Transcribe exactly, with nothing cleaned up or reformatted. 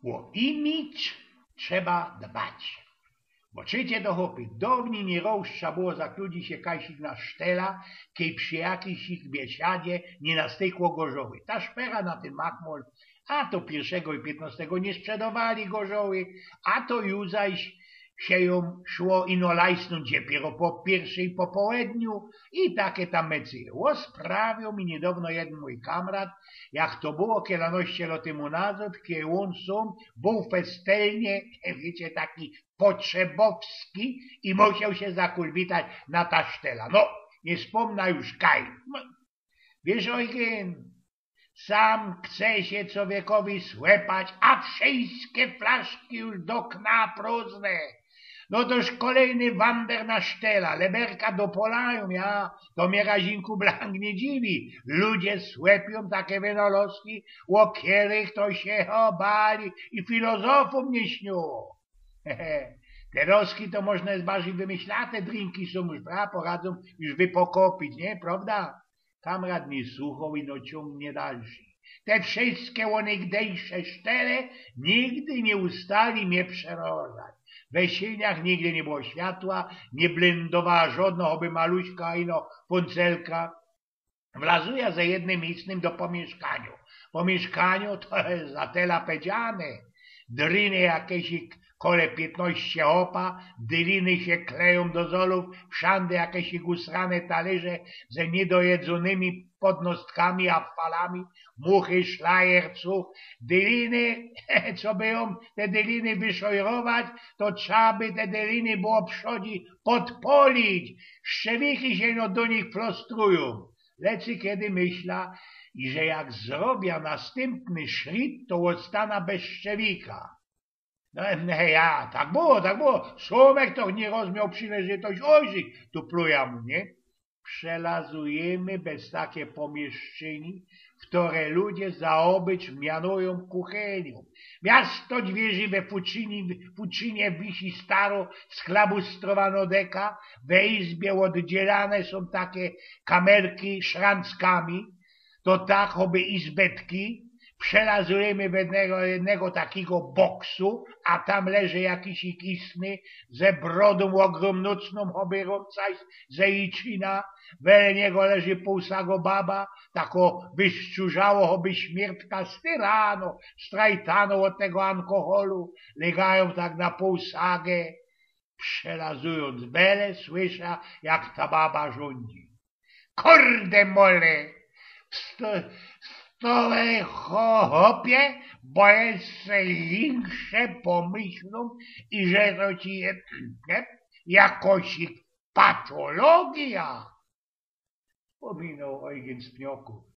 Ô imidż trzeba dbać. Bo czycie do chopy, downij niyroz trza było za ludzi sie kajsić na sztela, kej przi jakijś ich biesiadzie niy nastykło gorzoły. Ta szpera na tyn machmol, a to piyrszego i piytnostego niy sprzedowali gorzoły, a to już zaś sie jōm szło ino lajsnōńć dopiyro po piyrszej po połedniu i take tam mecyje. Ôsprawiōł mi niydŏwno jedyn mōj kamrat, jak to było kielanŏście lot tymu nazŏd, kej ôn sōm bōł festelnie, wiycie, taki potrzebowski i musioł sie zakulbitać na ta sztela. No, niy spōmna już kaj. Wiysz, Ojgyn, sam chce sie czowiekowi słepać, a wszyjske flaszki już do kna prōżne. No toż kolejny wander na sztela, leberka dopolajōm, ja, to mie razinku blank niy dziwi. Ludzie słepiōm take wynalŏzki, ô kerych to sie ôbali i filozofōm niy śniōm. Te roski to można je bardzij wymyślate drinki sōm już, pra, poradzōm już wypokopić, niy? Prŏwda? Kamrat niy suchoł, ino ciōng niy dalszy. Te wszyjske ônegdejsze sztele nigdy niy ustali mie przerażać. We siyniach nigdy niy było światła, niy blyndowała żŏdnŏ, choby maluśka ino pōncelka. Wlazuja ze jednym i innym do pōmiyszkaniŏ. Pōmiyszkaniŏ to je za tela pedziane. Driny jakeś kole piytnŏście chopa, dyliny sie klejōm do zolōw, wszande jakeś usrane talyrze ze niydojedzōnymi podnostkami a falami, muchy, szlajer, cuch, dyliny, coby jōm te dyliny wyszojrować, to trzeba by te dyliny było przodzi podpolić, szczewiki sie no do nich prostrujōm. Lecy kedy myśla, że jak zrobia nastympny szrit, to ôstana bez szczewika. No, no ja, tak było, tak było. Sōmek to niy rozmioł przynajmnij to ôjrzyć, tu pluja mu, niy? Przelazujymy bez take pōmiyszczyni, w ktore ludzie za ôbycz mianujōm kuchyniōm. Miasto dwiyrzi we fuczynie, fuczynie wisi staro, sklabustrowanŏ deka, we izbie ôddzielane sōm take kamerki szranckami, to tak, choby izbetki, przelazujymy wednego jednego takigo boksu, a tam leży jakiś ikisny, ze brodōm ôgrōmnōtnōm, choby rōmcajs ze Jiczina, wele niego leży pōłsago baba, tako wyszczurzało, choby śmiertka styrano, strajtano ôd tego alkoholu, lygajōm tak na pōłsage, przelazujōnc wele, słysza, jak ta baba rzōndzi. Kurde mole, wsto-, wstŏwej, cho-, chopie, bo jeszcze insze pōmyślōm i że to ci je, niy? Jakoś patologija. Spōminoł Ojgyn z Pniokōw.